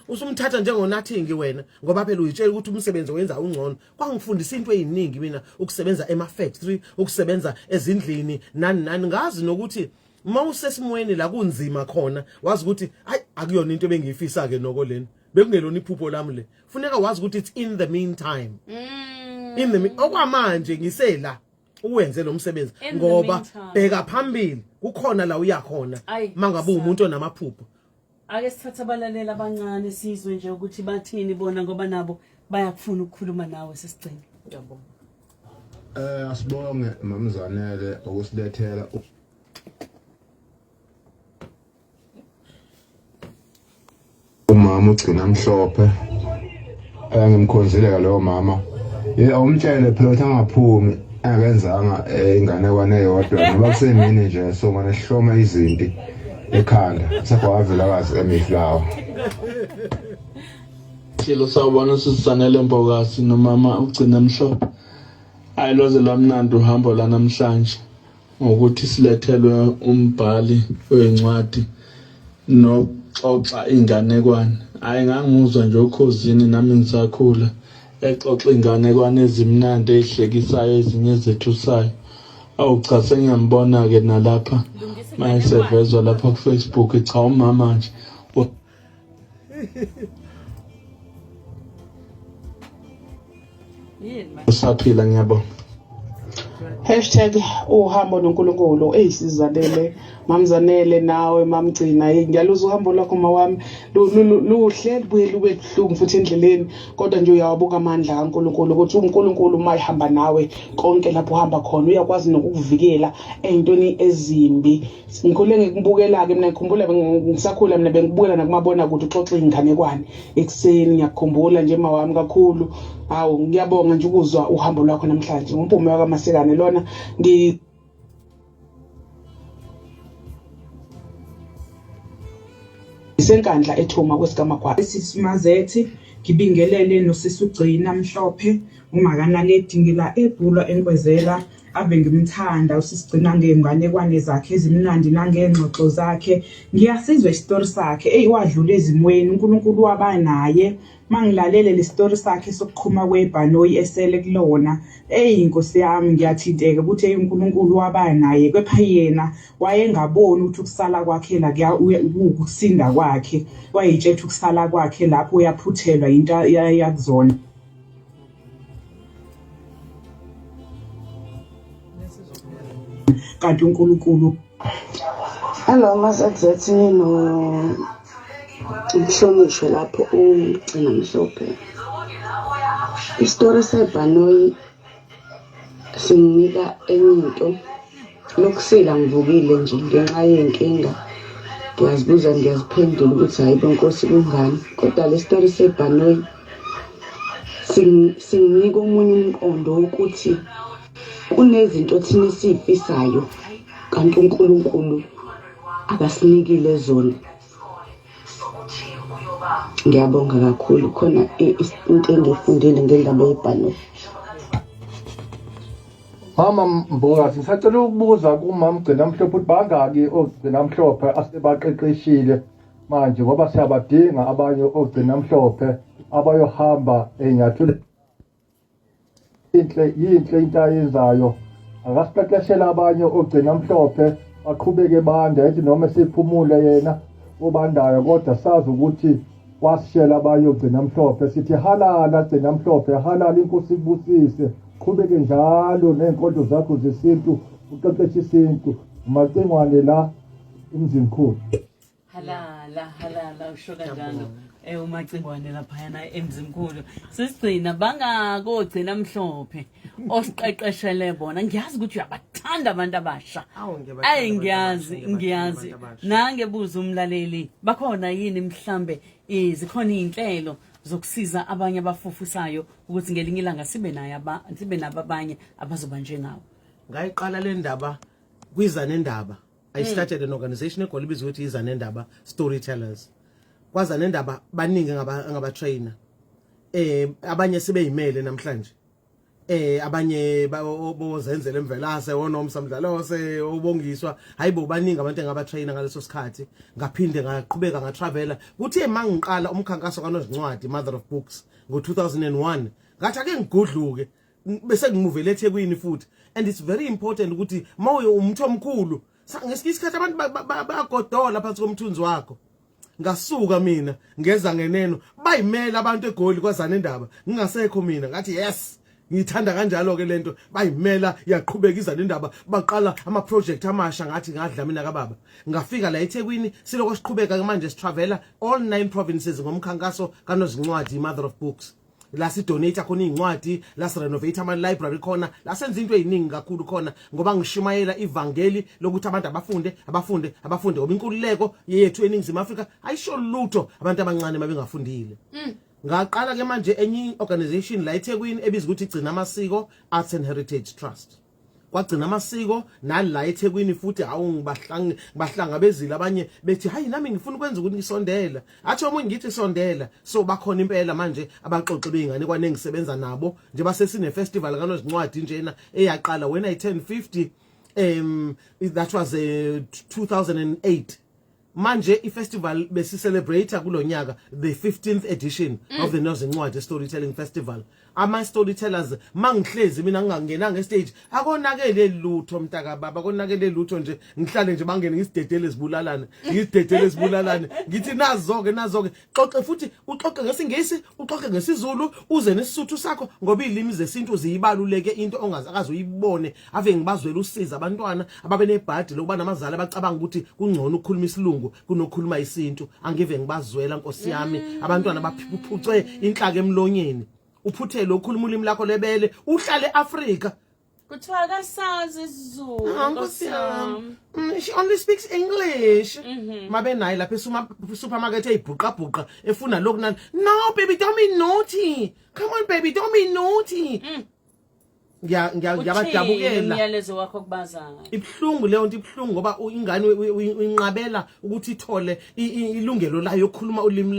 usumthatha njengo-nothing wena ngoba phela uyitshela ukuthi umsebenzi owenza ungcono. Kwangifundisa into eziningi mina ukusebenza ema-factory, ukusebenza ezindlini nani nani. Ngazi nokuthi uma usesimweni la kunzima khona wazi ukuthi hayi akuyona into ebengiyifisa ke noko lena, bekungelona iphupho lami le. Funeka wazi ukuthi it's in the meantime, in the okwamanje ngisela uwenze lo msebenzi In the ngoba meantime. bheka phambili kukhona la uya khona Ayi, mangabe umuntu onamaphupho. Ake sithathe abalaleli abancane sizwe nje ukuthi bathini bona ngoba nabo bayakufuna ukukhuluma nawe sesigcina. Ngiyabonga. Asibonge mamzanele ukusilethela umama ugcina mhlophe. Ngimkhonzile ke loyo mama. Ye awumtshele phela ukuthi angaphumi engenzanga inganekwane eyodwa ngoba kusemini nje so mane sihloma izinti ekhanda sekwavela kazi eMayflower. Silo sawubona sisisanele Mbokazi nomama ugcina mhlophe. Hayi lwaze lwamnandi uhambo lanamhlanje ngokuthi silethelwe umbhali wencwadi noxoxa inganekwane. Hayi ngangimuzwa nje okhozini nami ngisakhula exoxa inganekwane ezimnandi ezihlekisayo ezinye ezethusayo. Awu cha sengiyambona ke nalapha Lungisa mayesevezwa lapha ku Facebook cha umama nje Yini ma? usaphila ngiyabonga. Hashtag uhambo noNkulunkulu. Eyi sizalele mamzanele nawe mamgcina. Hey ngiyaluzwa uhambo lwakho mawami, luhle lubuye lube buhlungu futhi endleleni, kodwa nje uyawabuka amandla kaNkulunkulu ukuthi uNkulunkulu uma ehamba nawe konke lapho uhamba khona uyakwazi nokukuvikela ey'ntweni ezimbi. Ngikhule ngikubukela-ke mina, ngikhumbula ngisakhula mina bengikubukela nakumabonakude uxoxa iy'nganekwane ekuseni. Ngiyakukhumbula nje mawami kakhulu. Hawu ngiyabonga nje ukuzwa uhambo lwakho namhlanje. Ngumpume wakaMasekane lona ngi isenkandla ethuma kwesikamagwala. Sisimazethi ngibingelele nosisi ugcina mhlophe umakanaledi ngila ebhulwa enkwezela. Ave ngimthanda usisigcina ngey'nganekwane zakhe ezimnandi nangey'ngxoxo zakhe. Ngiyasizwa isitori sakhe, eyi wadlula ezimweni, uNkulunkulu waba naye. Mangilalele le sitori sakhe sokuqhuma kwebhanoyi esele kulona, eyi Nkosi yami ngiyathinteka ukuthi eyi uNkulunkulu waba naye. Kepha yena wayengaboni ukuthi ukusala kwakhe la kuwukusinda kwakhe. Wayey'tshela ukuthi ukusala kwakhe lapho uyaphuthelwa yinto ayakuzona. Kanti uNkulunkulu Hello maZZ no umhlonishwe lapho ugcina mhlophe. Isitori sebhanoyi singinika enye into. Lokusila ngivukile nje ngenxa yey'nkinga. Ngiyazibuza ngiyaziphendula ukuthi hhayi bo Nkosi kungani. Kodwa le sitori sebhanoyi singinika omunye umqondo wokuthi kunezinto thina esiyifisayo kanti uNkulunkulu akasinikile zona. Ngiyabonga kakhulu khona into engiyifundile ngendaba yebhanoyi. Mama Mbokazi, ngisacela ukubuza kumama Gcina Mhlophe ukuthi bangaki ogcina mhlophe asebaqeqeshile manje ngoba siyabadinga abanye ogcina mhlophe abayohamba ey'nyathulweni. Inhle yinhle into ayenzayo. Akasiqeqeshele abanye ogcina mhlophe baqhubeke bande ethi noma esiphumule yena obandayo kodwa sazi ukuthi wasishela abanye ogcina mhlophe sithi halala gcina mhlophe halala inkosi ikubusise qhubeke njalo ney'nkonzo zakho zesintu uqeqeshe isintu umacingwane la emzimkhulu Halala halala usho kanjalo. Umacingwane laphayana emzimkhulu. Sisigcina bangakogcina mhlophe osiqeqeshele bona. Ngiyazi ukuthi uyabathanda abantu abasha. Awu, ngiyabathanda Ayi abantu ngiyazi abasha, ngiyabathanda ngiyazi. abantu abasha. Nange buza umlaleli bakhona yini mhlambe zikhona izinhlelo zokusiza abanye abafufusayo ukuthi ngelinye ilanga sibe naye sibe nabo abanye abazoba njengawo. Ngayiqala le ndaba kwiza nendaba. I started an organization eGoli ibizwa ukuthi iza nendaba storytellers. Kwaza nendaba baningi ngaba trainer. Abanye sebeyimele namhlanje. Abanye bozenzele emvelase onomsa mdlalose obongiswa hayibo baningi abantu engaba trainer ngaleso sikhathi ngaphinde ngaqhubeka ngatravela kuthe mangiqala umkhankaso kaNozincwadi Mother of Books ngo2001 ngathi ake ngigudluke bese ngimuvele eThekwini futhi and it's very important ukuthi mawuye umuntu omkhulu ngesinye isikhathi abantu bayagodola phansi komthunzi wakho. Ngasuka mina ngeza ngeneno bayimela abantu eGoli kwazana indaba ngingasekho mina ngathi yes ngithanda kanjalo ke lento bayimela yaqhubeka izana indaba baqala ama project amasha ngathi ngadla mina kababa ngafika la eThekwini siloko siqhubeka ke manje sitravela all 9 provinces ngomkhankaso kaNozincwadi Mother of Books la sidonate khona izincwadi la sirenovate ama library khona la senza into eziningi kakhulu khona ngoba ngishumayela ivangeli lokuthi abantu abafunde abafunde abafunde ngoba inkululeko yethu eNingizimu Afrika ayisho lutho abantu abancane mabengafundile. Ngaqala ke manje enye organization la eThekwini ebizwa ukuthi igcina amasiko Arts and Heritage Trust. Kwagcina amasiko nala eThekwini futhi hawu ngibahlangabezile abanye bethi hayi nami ngifuna ukwenza ukuthi ngisondela athi omunye ngithi sondela so bakhona impela manje abaxoxi beingane kwanengisebenza nabo nje basesine festival kaNozincwadi njena eyaqala when I turned 50 that was 2008 manje i-festival besi-celebrate kulonyaka the 15th edition of the Nozincwadi Storytelling Festival. Ama storytellers mangihlezi mina ngingangenanga estage akonakele lutho mntaka baba akonakele lutho nje ngihlale nje bangene ngisidedele sibulalane ngisidedele sibulalane ngithi nazo ke nazo ke xoxe futhi uxoxe ngesingisi uxoxe ngesizulu uze nesisuthu sakho ngoba izilimi zesintu ziyibaluleke into ongazakaze uyibone ave ngibazwela usiza abantwana ababe nebhadi lokuba namazali abacabanga ukuthi kungcono ukukhuluma isilungu kunokukhuluma isintu angive ngibazwela nkosi yami abantwana baphuce inhlaka emlonyeni uphuthele ukhuluma ulimi lakho lebele uhlale eAfrika Kuthiwa akasazi isiZulu. Ah, Nkosi yami. She only speaks English. Mabe naye lapha esuma supermarket eyibhuqa bhuqa efuna lokhu nani. No baby don't be naughty. Come on baby don't be naughty. Ngiya ngiya ngiyabadabukela. Umyalezo wakho kubazali. Ibhlungu leyo nto ibhlungu ngoba ingane uyinqabela ukuthi ithole ilungelo layo yokukhuluma ulimi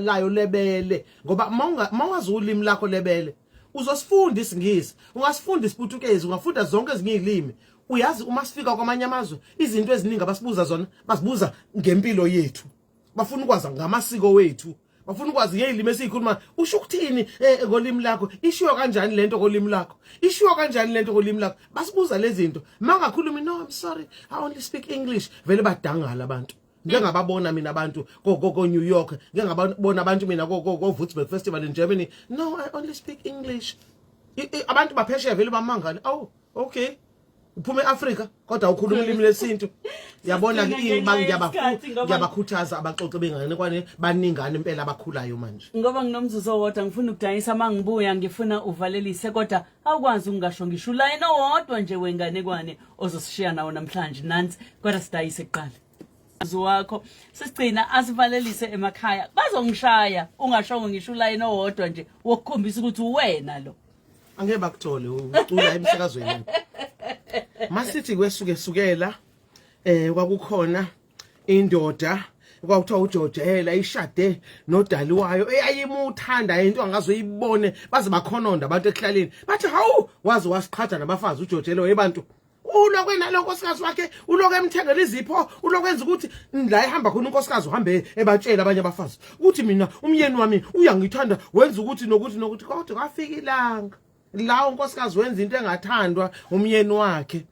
layo lebele ngoba mawungazi ulimi lakho lebele uzosifunda isingisi ungasifunda isiputukezi ungafunda zonke ezinye izilimi uyazi uma sifika kwamanye amazwe izinto eziningi abasibuza zona basibuza ngempilo yethu bafuna ukwazi ngamasiko wethu bafuna ukwazi ngezilimi esizikhuluma usho ukuthini ngolimi lakho ishiwo kanjani lento ngolimi lakho ishiwo kanjani lento ngolimi lakho basibuza lezi zinto mangakhulumi no I'm sorry I only speak English vele badangala abantu ngengababona mina abantu ko New York ngengababona abantu mina ko Würzburg Festival in Germany no I only speak English abantu baphesheya vele bamangala oh okay uphume eAfrika kodwa ukhuluma ulimi lesintu yabona ke ngiyabakhuthaza abaxoxe bengane kwane baningane impela abakhulayo manje ngoba nginomzuzu owodwa ngifuna ukudayisa mangibuya ngifuna uvalelise kodwa awukwazi ukungasho ngisho ulayini owodwa nje wenganekwane ozosishiya nawo namhlanje nansi kodwa sidayise kuqala wakho sisigcina asivalelise emakhaya bazongishaya ungashongo ngisho ulayini owodwa nje wokukhombisa ukuthi uwena lo angeke bakuthole ucula emsakazweni masithi kwesuke sukela kwakukhona indoda kwakuthiwa uJojela ishade nodali wayo eyayimuthanda into angaze uyibone baze bakhononda abantu ekuhlaleni bathi hawu waze wasiqhatha nabafazi uJojela webantu ulokwe nalo nkosikazi wakhe ulokwe emthengela izipho ulokwenza ukuthi la ehamba khona unkosikazi uhambe ebatshela abanye abafazi ukuthi mina umyeni wami uyangithanda wenza ukuthi nokuthi nokuthi kodwa kwafika ilanga La unkosikazi wenza into engathandwa umyeni wakhe,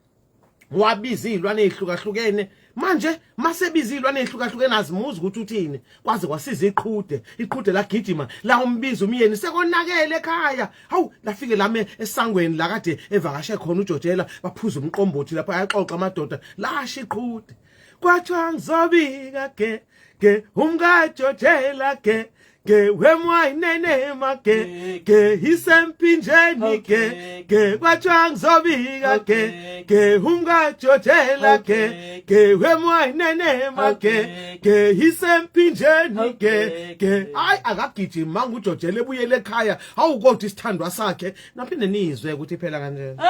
wabiza izilwane ezihlukahlukene. Manje masebiza izilwane ezihlukahlukene azimuzi ukuthi uthini, kwaze kwasiza iqhude. Iqhude lagijima la umbiza umyeni, sekonakele ekhaya. Hawu, lafike lame esangweni la kade evakashe khona uJojela, baphuza umqombothi lapha, ayaxoxa amadoda. Lasha iqhude, kwathiwa ngizobika ke ke umkajojela ke ke wemwayinene make ke isempinjeni ke ke kwathiwa ngizobika ke ke umkajojela ke ke wemwayinene make ke isempinjeni ke ke. Hayi, akagijimi mangujojela ebuyele ekhaya. Hawu, kodwa isithandwa sakhe naphinde nizwe ukuthi phela kanjena.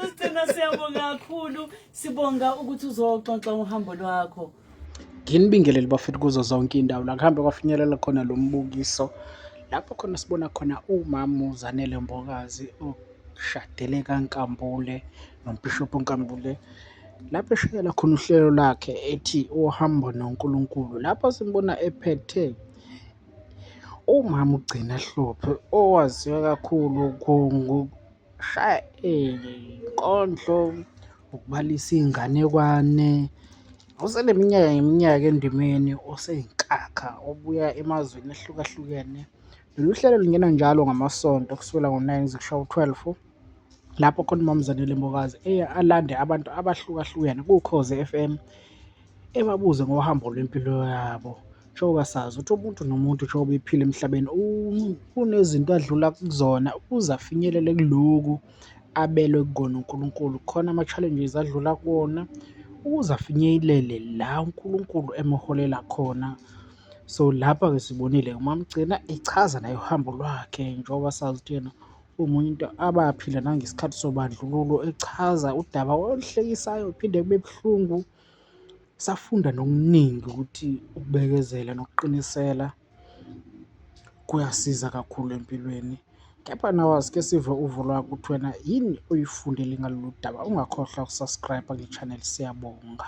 Sisicina, siyabonga kakhulu, sibonga ukuthi uzoxoxa uhambo lwakho. Nginibingelele bafethu kuzo zonke iy'ndawo la kuhambe kwafinyelela khona lo mbukiso, lapho khona sibona khona umama uZanele Mbokazi oshadele kaNkambule noMbhishobhi uNkambule, lapho eshayela khona uhlelo lakhe ethi uhambo noNkulunkulu, lapho simbona ephethe umama uGcina Hlophe owaziwa kakhulu ngokushaya iy'nkondlo, ukubalisa iy'nganekwane. Useneminyaka ngeminyaka endimeni, oseyinkakha obuya emazweni ahlukahlukene. Lolu hlelo lungena njalo ngamaSonto kusukela ngo-9 kuze kushaye u-12, lapho khona uMama Zanele Mbokazi eye alande abantu abahlukahlukene kuKhozi FM, ebabuze ngohambo lwempilo yabo. Njengoba sazi ukuthi umuntu nomuntu njengoba ephila emhlabeni kunezinto adlula kuzona ukuze afinyelele kuloku abelwe kukona uNkulunkulu. Kukhona ama-challenges adlula kuwona ukuze afinyelele la uNkulunkulu emholela khona. So lapha-ke sibonile uMamGcina echaza naye uhambo lwakhe, njengoba sazi ukuthi yena uwumuntu abaphila nangesikhathi sobandlululo, echaza udaba oluhlekisayo kuphinde kube buhlungu. Safunda nokuningi ukuthi ukubekezela nokuqinisela kuyasiza kakhulu empilweni. Kepha nawe asike sive uvo lwakho ukuthi wena yini oyifundile ngalolu daba. Ungakhohlwa uku-subscribe kule channel, siyabonga.